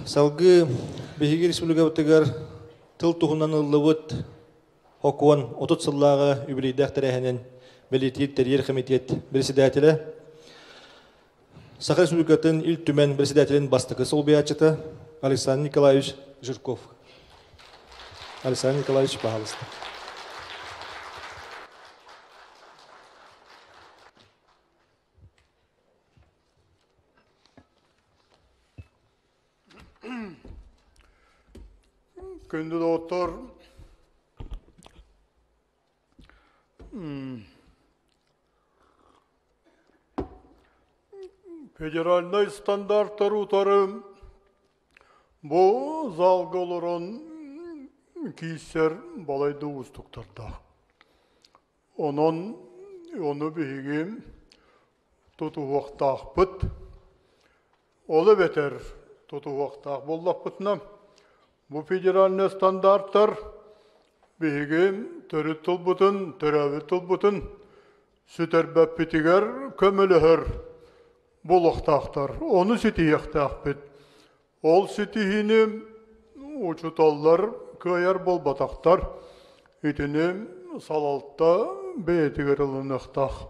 Салгыы биһиги республикабытыгар тыл туһунан ыллыбыт Хокуон 30 сыллааҕы үбүлүйдээх тэрээһинин бэлиэтиир тэрийэр комитет председателэ, Саха Республикатын Ил Түмэн председателин бастакы солбуйааччыта Александр Николаевич Жирков. Александр Николаевич, пожалуйста. Күндү доҕоттор, федеральнай стандартары утары бу залга олорон киирсэр балайда уустуктардаах. Онон ону биһиги тутуһуохтаахпыт. Ол эбэтэр тутуһуохтаах буоллахпытына, бу федеральнай стандартар биһиги төрүт тылбытын, төрөөбүт тылбытын сүтэрбэппитигэр көмөлөһөр буолуохтаахтар. Ону ситиһиэхтээхпит. Ол ситиһиини учууталлар кыайар буолбатахтар. Итини салалта бэйэтигэр ылыныахтаах.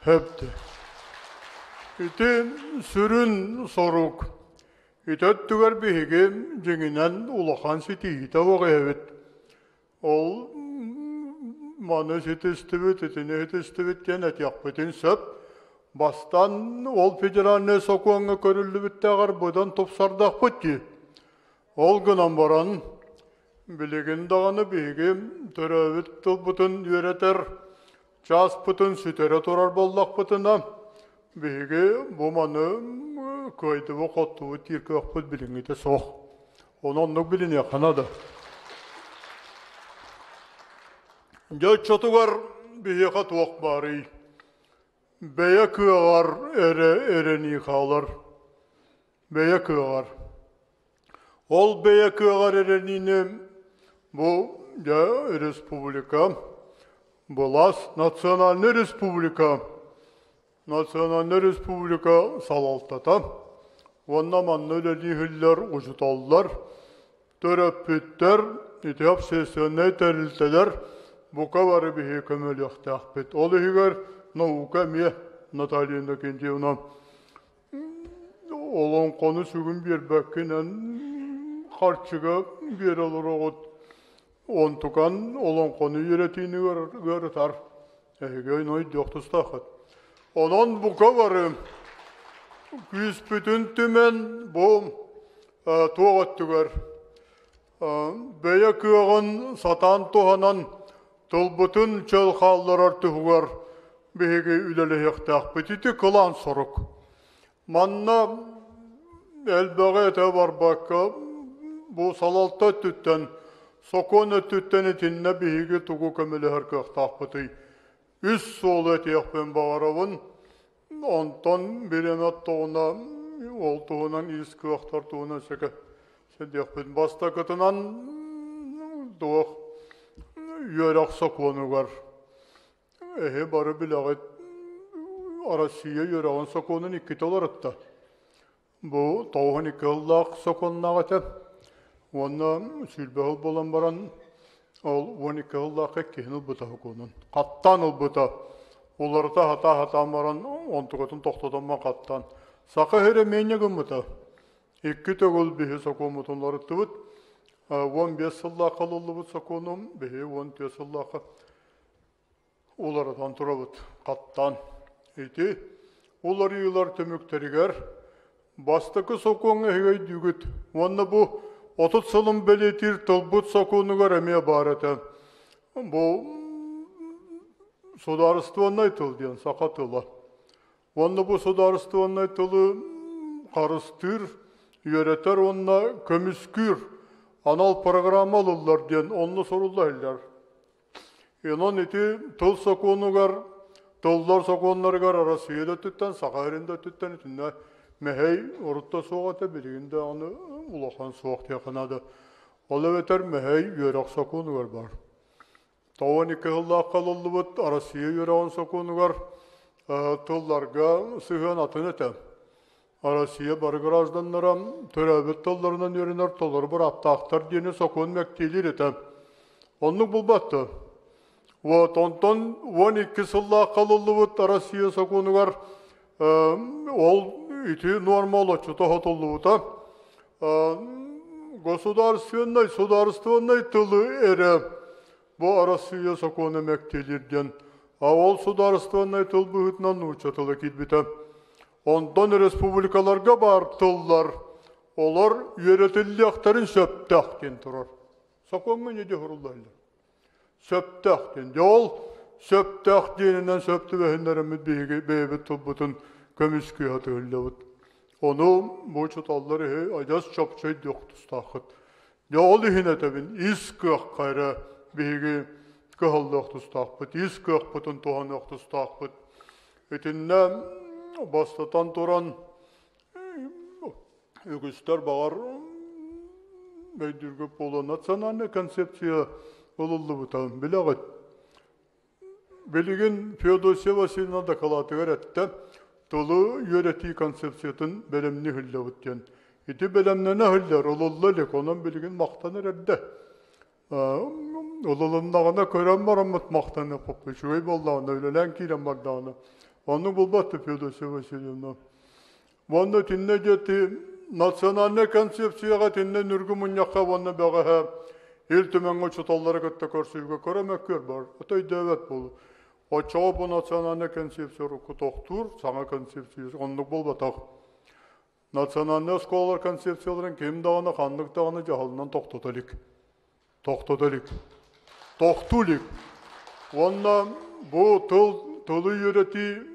Сөп. Ити сүрүн сорук. Ити өттүгэр биһиги дьиҥинэн улахан ситиһиитэ суох эбит. Ол маны ситистибит, итини ситистибит диэн этиэхпитин сөп. Бастаан ол федеральнай сокуоҥҥа көрүллүбүттээҕэр быдан тупсардахпыт дии. Ол гынан баран, билигин даҕаны биһиги төрөөбүт тылбытын үөрэтэр чааспытын сүтэрэ турар буоллахпытына, биһиги бу маны кыайдыбыт-хоттубут диир кыахпыт билиҥҥитэ суох. Ону оннук билиниэххэ наада. Дьэ оччотугар биһиэхэ туох баарый? Бэйэ кыаҕар эрэ эрэнии хаалар. Бэйэ кыаҕар. Ол бэйэ кыаҕар эрэниини бу дьэ республика, былаас национальнай республика, национальнай республика салалтата уонна манна үлэлииһиллэр учуталлар, төрөппүттэр, ити общественнай тэрилтэлэр бука бары биһиги көмөлүөхтээхпит. Ол иһигэр наука эмиэ Наталья Иннокентьевна Олоҥхону сүгүн биэрбэккинэн харчыга биэрэ олороҕут. Онтукан олоҥхону үөрэтиини ыарытар. Эһиги өйдүөх тустааххыт. Онон бука бары күүспүтүн түмэн бу туох өттүгэр бэйэ кыаҕын сатаан туһанан тылбытын чөл хаалларар туһугар биһиги үлэлэһиэхтээхпит. Ити кылаан сорук. Манна элбэҕи этэ барбакка, бу салалта өттүттэн, сокуон өттүттэн итиннэ биһиги тугу көмөлөһөр кыахтаахпытый? Үс суолу этиэхпин баҕарабын. Онтон бириэмэ оттоҕуна ол туһунан ис кыахтар туһунан сөкө сэдиэхпит. Бастакытынан туох үөрэх сокуонугар эһи бары билэҕит Россия үөрэҕин сокуонун иккитэ уларытта. Бу 92 сыллаах сокуоннаах этэ. Уонна сүүрбэ сыл буолан баран ол 12 сыллаахха иккиһин ылбыта сокуонун. Хаттаан ылбыта. Уларыта сатаа-сатаан баран онтукатын тохтотон хаттаан. Саха сирэ мээнньэ гыммыта. Икки төгүл биһи сокуоммутун уларыттыбыт. 15 сыллаахха ылыллыбыт сокуонум биһи 14 сыллаахха уларытан турабыт хаттаан. Ити уларыйыылар түмүктэригэр бастакы сокуоҥҥа эһиги өйдүүгүт уонна бу 30 сылын бэлиэтиир тылбыт сокуонугар эмиэ баар этэ. Бу судаарыстыбаннай тыл диэн саха тыла. Уонна бу судаарыстыбаннай тылы харыстыыр, үөрэтэр уонна көмүскүүр анал программа ылыллар диэн онно сурулла иһиллэр. Онон ити тыл сокуонугар, тыллар сокуоннарыгар Арассыыйа да өттүттэн, Саха сирин да өттүттэн итиннэ мэһэй урут да суох этэ, билигин да аны улахан суох диэххэ наада. Ол эбэтэр мэһэй үөрэх сокуонугар баар. 92 сыллаахха ылыллыбыт Арассыыйа үөрэҕин сокуонугар тылларга сыһыан атын этэ. Россия бары гражданнара төрөөбүт тылларынан үөрэнэр толору бырааптаахтар диэни сокуон мэктиэлиир этэ. Оннук булбатты. Вот, онтон 12 сыллаахха ылыллыбыт Россия сокуонугар ол ити нуорма олоччута хотуллубута. Государственнай, судаарыстыбаннай тылы эрэ бу Арассыыйа сокуона мэктиэлиир диэн, а ол судаарыстыбаннай тыл быһыытынан нуучча тыла киирбитэ. Онтон республикаларга баар тыллар олор үөрэтиллиэхтэрин сөптөөх диэн турар. Сокуоҥҥа не дьоһуруллаллар. Сөптөөх диэн. Дьэ ол сөптөөх диэнинэн сөп түбэһиннэриммит биһиги бэйэбит тылбытын көмүскүү сатыыллабыт. Ону бу учууталлар иһи адьас чопчу өйдүөх тустааххыт. Дьэ ол иһин этэбин, ис кыахха эрэ биһиги кыһаллыах тустаахпыт, ис кыахпытын туһаныах тустаахпыт. Итиннэ бастатан туран үгүстэр баҕар өйдүүргэ буолуо национальнай концепция ылыллыбыта билэҕит. Билигин Феодосия Васильевна дакылаатыгар эттэ, тылы үөрэтии концепциятын бэлэмнии иһиллэбит диэн. Ити бэлэмнэнэ иһиллэр, ылылла илик, онон билигин махтанар эрдэ. Ылылыннаҕына көрөн бараммыт махтаныахпыт, үчүгэй буоллаҕына, үлэлээн киирэн бардаҕына. Оннук булбат Феодосия Васильевна. Уонна итиннэ диэти национальнай концепцияҕа итиннэ нүргү мунньахха уонна бэҕэһээ Ил Түмэҥҥэ учууталлары кытта көрсүүгэ көрө мөккүөр бар. Ото өйдөөбөт буолуу. Оччоҕо бу национальнай концепция урукку тохтуур, саҥа концепция оннук буолбатах. Национальнай оскуолалар концепцияларын ким даҕаны ханнык даҕаны дьаһалынан тохтото илик. Тохтото илик. Тохтуу илик. Уонна бу тыл, тылы үөрэтии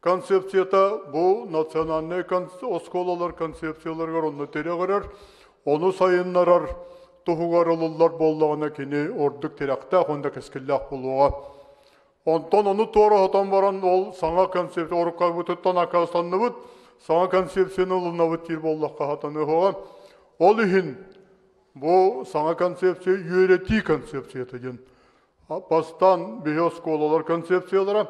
концепцията бу национальнай оскуолалар концепцияларыгар онно тирэҕирэр, ону сайыннарар туһугар ылыллар буоллаҕына кини ордук тирэхтээх уонна кэскиллээх буолуоҕа. Онтон ону туора сотон баран ол саҥа концепция уруккабытыттан аккаастанныбыт, саҥа концепцияны ылынабыт диир буоллахха сатаныаҕа. Ол иһин бу саҥа концепция үөрэтии концепцията диэн. Бастаан биһи оскуолалар концепциялара,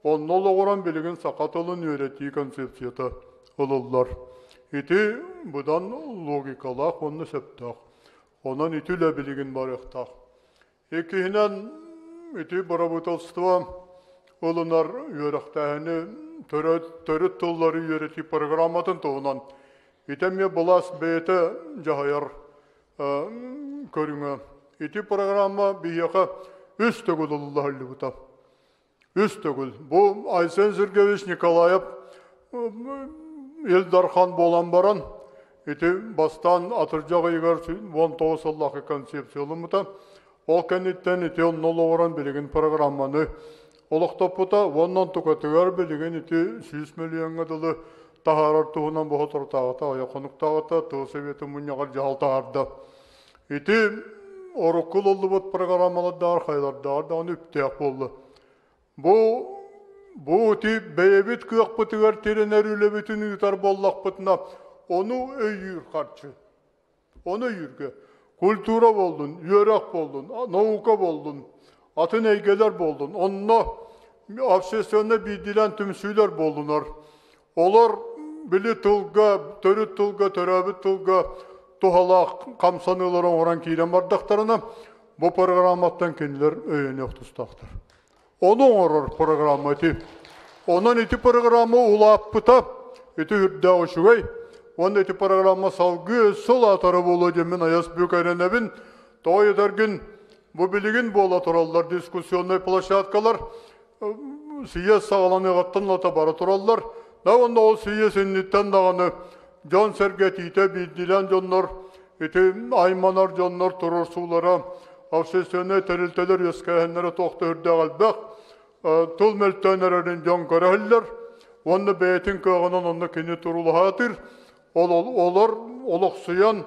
онно олоҕуран билигин саха тылын үөрэтии концепцията ылыллар. Ити быдан логикалаах уонна сөптөөх. Онон ити үлэ билигин барыахтаах. Иккиһинэн, ити бырабыыталыстыба ылынар үөрэхтээһини төрүт тыллары үөрэтии программатын туһунан ити эмиэ былаас бэйэтэ дьаһайар көрүҥэ. Ити программа биһиэхэ үс төгүл ылыллаһыллыбыта. Үс төгүл. Бу Айсен Сергеевич Николаев Ил Дархан буолан баран, ити бастаан атырдьах ыйыгар 19 сыллаахы концепция ылыммыта. Ол кэнниттэн ити онно олоҕуран билигин программаны олохтоппута. Уонна онтукатыгар билигин ити 100 миллиоҥҥа дылы таһаарар туһунан бу соторутааҕыта, аҕыйах хонуктааҕыта тыл советын мунньаҕар дьаһал таһаарда. Ити урукку ылыллыбыт программалардааҕар хайалардааҕар даҕаны үптээх буолла. Бу бу ити бэйэбит кыахпытыгар тирэнэр үлэбитин ыытар буоллахпытына, ону өйүүр харчы. Ону өйүүргэ культура буоллун, үөрэх буоллун, наука буоллун, атын эйгэлэр буоллун, онно общественнай биирдиилээн түмсүүлэр буоллунар. Олор били тылга, төрүт тылга, төрөөбүт тылга туһалаах хамсаныылары оҥорон киирэн бардахтарына, бу программаттан кинилэр өйөнүөх тустаахтар. Ону оҥорор программа ити. Онон ити программа улааппыта, ити үрдээх үчүгэй. Уонна ити программа салгыы өссө улаатара буолуо диэммин айас бүк эрэнэбин. Тоҕо этэргин, бу билигин буола тураллар дискуссионнай площадкалар сийиэс саҕаланыаҕыттан ылата бара тураллар. Да уонна ол сийиэс инниттэн даҕаны дьон-сэргэ этиитэ биирдиилээн дьоннор ити айманар дьоннор туруорсуулара общественнай тэрилтэлэр үөскээһиннэрэ туох да үрдээх элбэх тыл мөлтөөн эрэрин дьон көрөһүллэр уонна бэйэтин кыаҕынан онно кини турулаһаатыр ол олор олохсуйан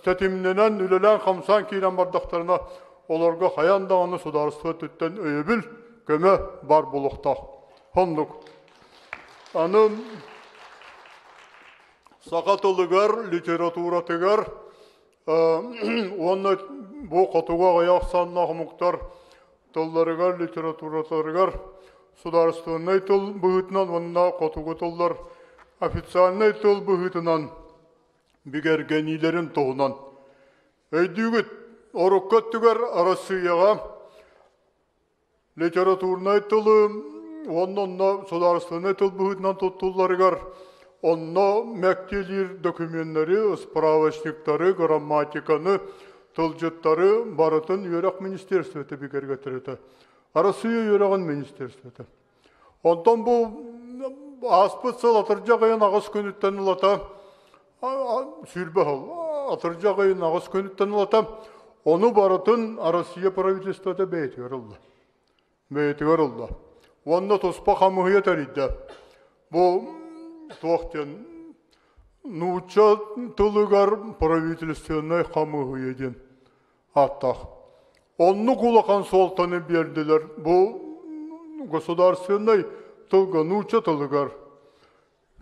тэтимнэнэн үлэлээн-хамсаан киирэн бардахтарына олорго хайаан даҕаны судаарыстыба өттүттэн өйөбүл көмө баар буолуохтаах оннук аны саха тылыгар литературатыгар уонна бу хотугу аҕыйах ахсааннаах омуктар тылларыгар, литератураларыгар судаарыстыбаннай тыл быһыытынан уонна хотугу тыллар официальнай тыл быһыытынан бигэргэниилэрин туһунан. Өйдүүгүт, орукку өттүгэр Арассыыйаҕа литературнай тылы уонна онно судаарыстыбаннай тыл быһыытынан туттулларыгар онно мэктиэлиир докуменнары, справочниктары, грамматиканы, тылдьыттары барытын үөрэх министерствота бигэргэтэр этэ. Арассыыйа үөрэҕин министерствота. Онтон бу ааспыт сыл атырдьах ыйын аҕыс күнүттэн ылата 20 сыл атырдьах ыйын 8 күнүттэн ылата ону барытын Россия правительствота бэйэтигэр ылла. Бэйэтигэр ылла. Уонна туспа хамыыһыйа тэрийдэ. Бу туох диэн нуучча тылыгар правительственнай хамыыһыйа диэн ааттаах. Оннук улахан суолтаны биэрдилэр бу государственнай тылга, нуучча тылыгар.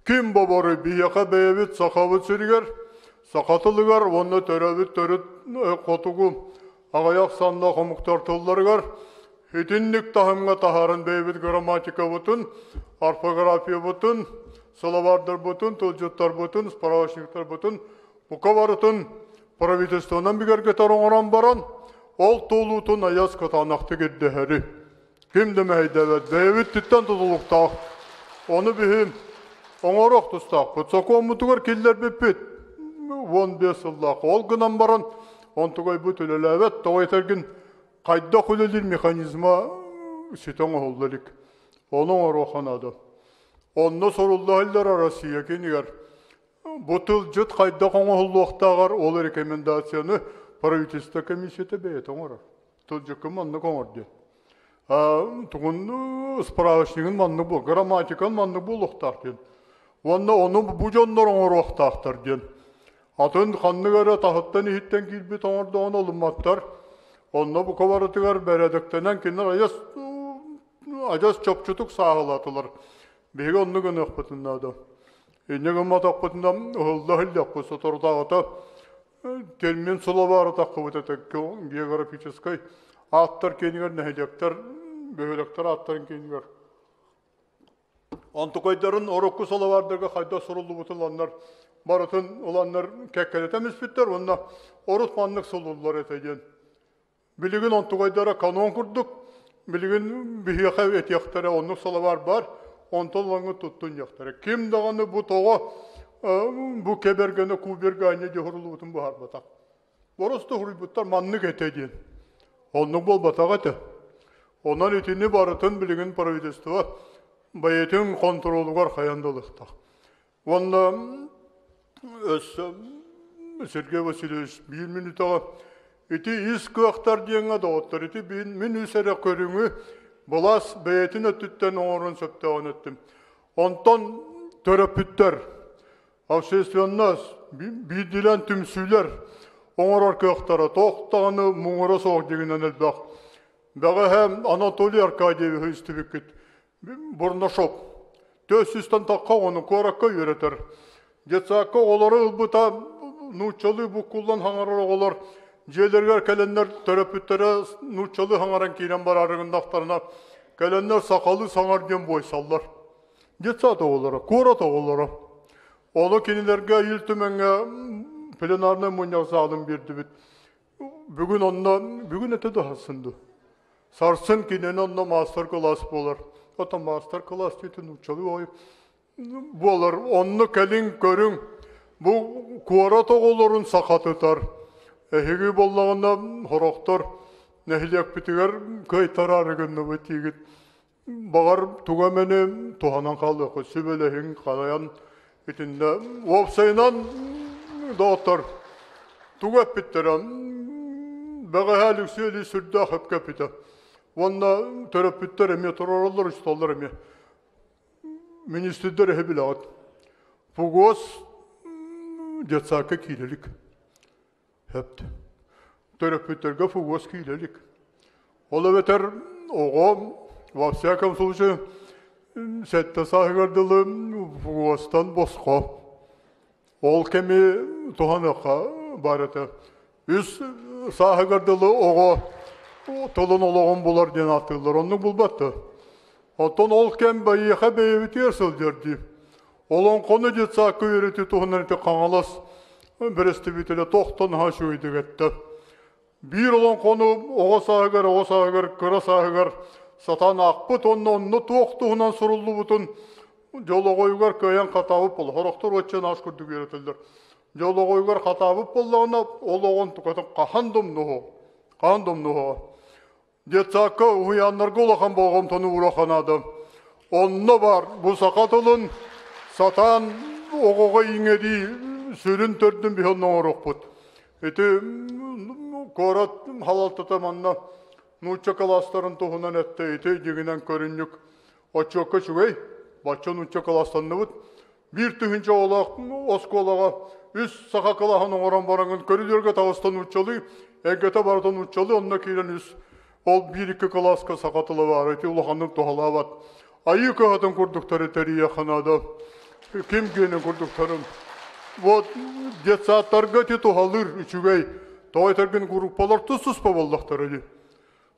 Ким бобору биһиэхэ бэйэбит сахабыт сиригэр, саха тылыгар уонна төрөөбүт төрүт хотугу аҕыйах саннаах омуктар тылларыгар итинник таһымҥа таһааран бэйэбит грамматикабытын, орфографиябытын, сылабаардарбытын, тылдьыттарбытын, справочниктарбытын бука барытын правительствонан бигэргэтэр оҥорон баран, ол туолуутун айас кытаанахтык ирдэһэри. Ким да мэһэйдээбэт, бэйэбит түттэн тутулуктаах. Ону биһи оҥоруох тустаахпыт. Сокуоммутугар киллэрбиппит 15 сыллаах. Ол гынан баран, онтугайбыт үлэлээбэт. Тоҕо этэргин хайдах үлэлиир механизма ситэ оҥоһулла илик. Ону оҥоруохха наада. Онно сурулла Россия кинигэр. Бу тылдьыт хайдах оҥоһуллуохтааҕар ол рекомендацияны правительство комиссията бэйэтэ оҥорор. Тылдьыккын маннык оҥор диэн. Тугун справочнигын маннык бу, грамматикан маннык буолуохтаах диэн. Уонна ону бу дьоннор оҥоруохтаахтар диэн. Атын ханнык эрэ таһыттан иһиттэн киирбит оҥордоҕун ылымматтар. Онно бука барытыгар бэрэдэктэнэн кинилэр адьас адьас чопчутук сааһылаатылар. Биһиги оннук гыныахпытын наада. Инньэ гымматахпытына ыһылла иһиллэхпит соторутааҕыта термин сылабаары таххыбыт этэ географическай ааттар киэнигэр нэһилиэктэр бөһүөлэктэр ааттарын киэнигэр онтукайдарын орукку сылабаардарга хайдах суруллубутун ыланнар барытын ыланнар кэккэлэтэн испиттэр уонна орут маннык сулуллар этэ диэн Билигин онтугайдара канон курдук, билигин биһиэхэ этиэхтэрэ оннук салабаар баар, онтон ылаҥҥыт туттун диэхтэрэ. Ким даҕаны бу тоҕо бу кэбэргэнэ кубергаанньа дьоһуруллубутун быһаарбатах. Боросту суруйбуттар маннык этэ диэн. Оннук буолбатах этэ. Онон итини барытын билигин правительство бэйэтин хонтуруолугар хайан да ылыахтаах. Уонна өссө Сергей Васильевич биир мүнүүтэҕэ ити ис кыахтар диэҥҥэ доҕоттор ити мин үс эрэ көрүҥү былаас бэйэтин өттүттэн оҥорон сөптөөҕүн эттим. Онтон төрөппүттэр, общественность, биирдиилээн түмсүүлэр оҥорор кыахтара туох даҕаны муҥура суох дьиҥинэн элбэх. Бэҕэһээ Анатолий Аркадьевиһы истибиккит. Бурнашов 400-тан тахха оҕону куоракка үөрэтэр. Детсадка оҕолору ылбыта нууччалыы буккуллан хаҥарар оҕолор дьиэлэригэр кэлэннэр төрөппүттэрэ нууччалыы хаҥаран киирэн бараары гыннахтарына кэлэннэр сахалыы саҥар диэн буойсаллар. Детсад оҕолоро, куорат оҕолоро. Ону кинилэргэ Ил Түмэҥҥэ пленарнай мунньах залын биэрдибит. Бүгүн онно, бүгүн этэ да сарсын дуу. Сарсын кинини онно маастар-кылаас буолар. Оттон маастар-кылаас диэти нууччалыы ой буолар. Онно кэлиҥ көрүҥ. Бу куорат оҕолорун сахатытар. Эһиги буоллаҕына сорохтор нэһилиэкпитигэр кыайтараары гынныбыт диигит. Баҕар тугу эмэни туһанан хаалыаххыт, сүбэлэһиҥ, харайан итиннэ уопсайынан доҕоттор тугу эппиттэрэ бэҕэһээ Алексей Ильич сүрдээх сөпкө эппитэ. Уонна төрөппүттэр эмиэ туруораллар, учууталлар эмиэ. Министрдэр эһи билэҕит. Пугос детсадка киирэ илик. Сөп. Төрөппүттэргэ фугос киирэ илик. Ол эбэтэр оҕо, во всяком случае, сэттэ сааһыгар дылы фугостан босхо. Ол кэми туһаныахха баар этэ. Үс сааһыгар дылы оҕо тылын олоҕун булар диэн ааттыыллар. Оннук булбат да. Оттон ол кэм байыаха бэйэбитигэр сылдьар дии. Олоҥхону детсадка үөрэтии туһунан ити Хаҥалас бэрэстэбиитэлэ тохтон наһаа үчүгэйдик эттэ. Биир олоҥхону оҕо сааһыгар, оҕо сааһыгар, кыра сааһыгар сатаан аахпыт уонна онно туох туһунан суруллубутун дьолоҕойугар кыайан хатаабыт буолла. Сорохтор уочча наас курдук үөрэтэллэр. Дьолоҕойугар хатаабыт буоллаҕына, ол оҕон тукатын хаһан да умнуһуо, хаһан да умнуһуо. Детсадка, уһуйааннарга улахан болҕомтону ууруохха наада. Онно баар бу саха тылын сатаан оҕоҕо иҥэрии сүрүн төрдүн биһи онно оҥоруохпут. Ити куорат халалтата манна нуучча кылаастарын туһунан эттэ, ити дьиҥинэн көрүнньүк отчуокка үчүгэй, бачча нуучча кылаастанныбыт. 1000 оҕолоох оскуолаҕа үс саха кылааһын оҥорон бараҥын көрүдүөргэ таҕыста нууччалыы, эйгэтэ барыта нууччалыы, онно киирэн үс ол биир-икки кылааска саха тыла баар, ити улаханнык туһалаабат. Айыы кыһатын курдуктары тэрийиэххэ наада. Ким гиэнин курдуктарын. Вот детсадтарга ити туһалыыр үчүгэй. Тоҕо этэргин группалар тус-туспа буоллахтара дии.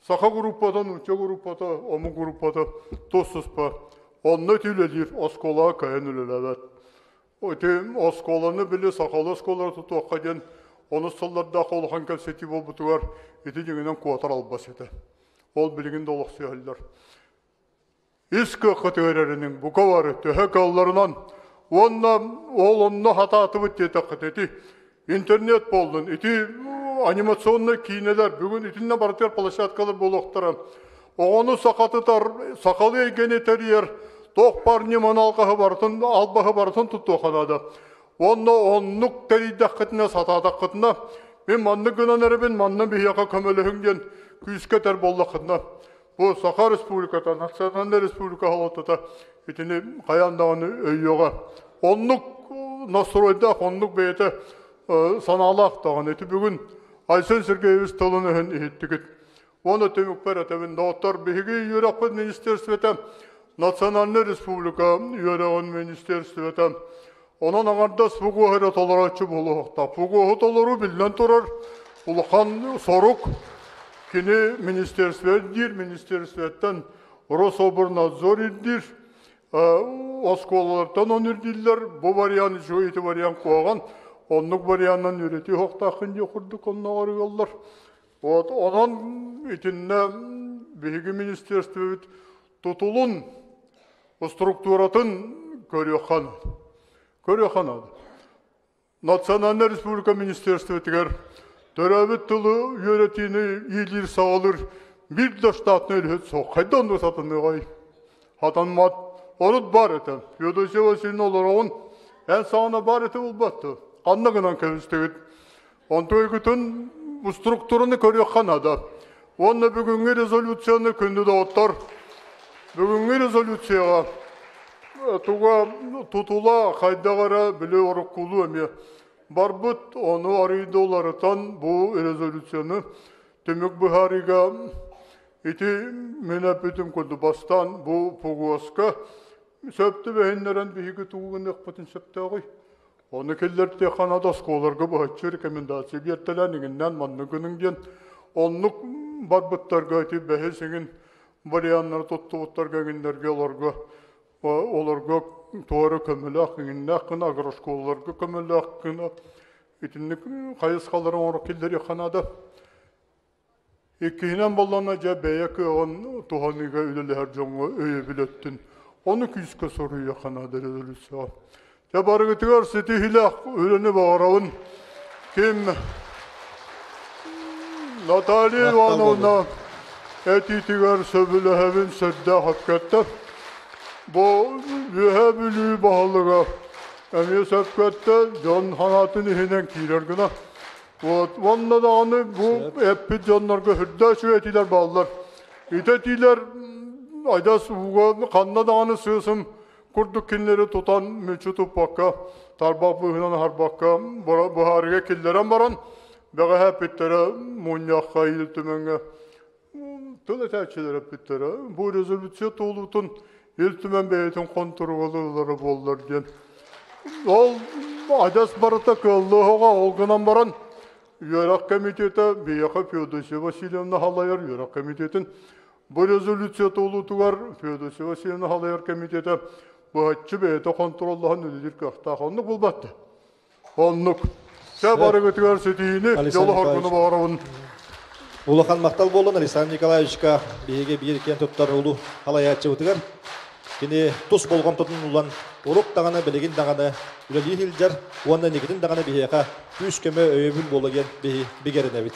Саха группата, нуучча группата, омук группата тус-туспа. Онно ити үлэлиир, оскуолаҕа кыайан үлэлээбэт. Ити оскуоланы били сахалыы оскуолалары тутуохха диэн онус сыллардаах улахан кэпсэтии буолбутугар ити дьиҥинэн куотар албас этэ. Ол билигин да олохсуйаллар. Ис кыаххытыгар эрэниҥ, бука бары, төһө кыалларынан. Уонна ол онно хатаатыбыт диэтэххит ити интернет буоллун, ити анимационнай киинэлэр бүгүн итиннэ барытыгар площадкалар буолуохтара. Оҕону сахатытар, сахалыы эйгэни тэрийэр туох баар ньыманы алҕаһы барытын, албаһы барытын туттуохха наада. Уонна оннук тэрийдэххитинэ, сатаатаххытына, мин маннык гынан эрэбин, манна биһиэхэ көмөлөһүҥ диэн күүскэ этэр буоллаххытына, Бу Саха Республиката, национальнай республика салалтата итини хайаан даҕаны өйүөҕэ. Оннук настройдаах, оннук бэйэтэ санаалаах даҕаны. Ити бүгүн Айсен Сергеевич тылын-өһүн иһиттигит. Уонна түмүкпэр этэбин, доҕоттор, биһиги үөрэхпит министерствота национальнай республика үөрэҕин министерствота онон аҥардас ФГО эрэ толорооччу буолуохтаах. ФГО толоруу биллэн турар улахан сорук. Кини министерство ирдиир, министерствоттан Рособорнадзор ирдиир, оскуолалартан он ирдииллэр. Бу вариант үчүгэй, ити вариант куһаҕан. Оннук варианынан үөрэтии уохтааххын диэх курдук оннооҕор ыаллар. Вот онон итиннэ биһиги министерствобыт тутулун структуратын көрүөххэ наада. Көрүөххэ наада. Национальнай республика министерствотыгар төрөөбүт тылы үөрэтиини иилиир-саҕалыыр биир да штатнай үлэһит суох. Хайда оннук сатаныаҕай? Хатанмат. Орут бар этэ. Феодосия Васильевна олороҕун эн саҕана бар этэ булбатты. Ханна гынан кэбистигит? Онтуйгутун структураны көрүөххэ наада. Уонна бүгүҥҥү резолюцияны күндү доҕоттор, бүгүҥҥү резолюцияҕа туга тутула хайдах эрэ били оруккулуу эмиэ барбыт, ону арыйда уларытан бу резолюцияны түмүк быһаарыыга ити мин эппитим курдук бастаан бу пугуоска сөп түбэһиннэрэн биһиги тугу гыныахпытын сөптөөҕүй? Ону киллэртиэххэ наада оскуолаларга быһаччы рекомендация биэртэлээн иҥиннээн маннык гыныҥ диэн оннук барбыттарга ити бэһис иҥин варианнары туттубуттарга иҥиннэргэ олорго олорго туора көмөлөөх иҥиннээх гына агрошколаларга көмөлөөх гына итинник хайысхалары оҥоро киллэриэххэ наада. Иккиһинэн буоллаҕына, дьэ бэйэ кыаҕын туһаныыга үлэлэһэр дьоҥҥо өйөбүл өттүн ону күүскэ суруйуохха наада резолюцияҕа. Дьэ барыгытыгар ситиһиилээх үлэни баҕарабын. Ким Наталья Ивановна этиитигэр сөбүлэһэбин сүрдээх өпкөттө. Бу Үөһээ Бүлүү баһылыга эмиэ сөпкөттө, дьон санаатын иһинэн киирэр гына. Вот, уонна даҕаны бу эппит дьоннорго сүрдээх үчүгэй этиилэр бааллар. Ити этиилэр адьас ууга ханна даҕаны сыысым курдук кинилэри тутан мүччү туппакка, тарбах быыһынан аһарбакка быһаарыыга киллэрэн баран, бэҕэһээ эппиттэрэ мунньахха Ил Түмэҥҥэ тыл этээччилэр эппиттэрэ бу резолюция туолуутун Ил Түмэн бэйэтин хонтуруолу буоллар диэн. Ол адьас барыта кыаллыаҕа ол гынан баран үөрэх комитета биһиэхэ Феодосия Васильевна халайар үөрэх комитетин бу резолюция туолуутугар Феодосия Васильевна халайар комитета. быһаччы бэйэтэ хонтуруоллаһан үлэлиир кыахтаах. Оннук буолбат. Оннук. Чэ барыгытыгар ситиини, дьолу хоргуну баҕарабын. Улахан махтал буоллун Александр Николаевичка, биһиги биир киэн туттар улуу халайааччыбытыгар. Кини тус болҕомтотун улан урук даҕаны, билигин даҕаны үлэлии сылдьар уонна инникитин даҕаны биһиэхэ күүс-көмө өйөбүл буола диэн биһи бигэринэбит.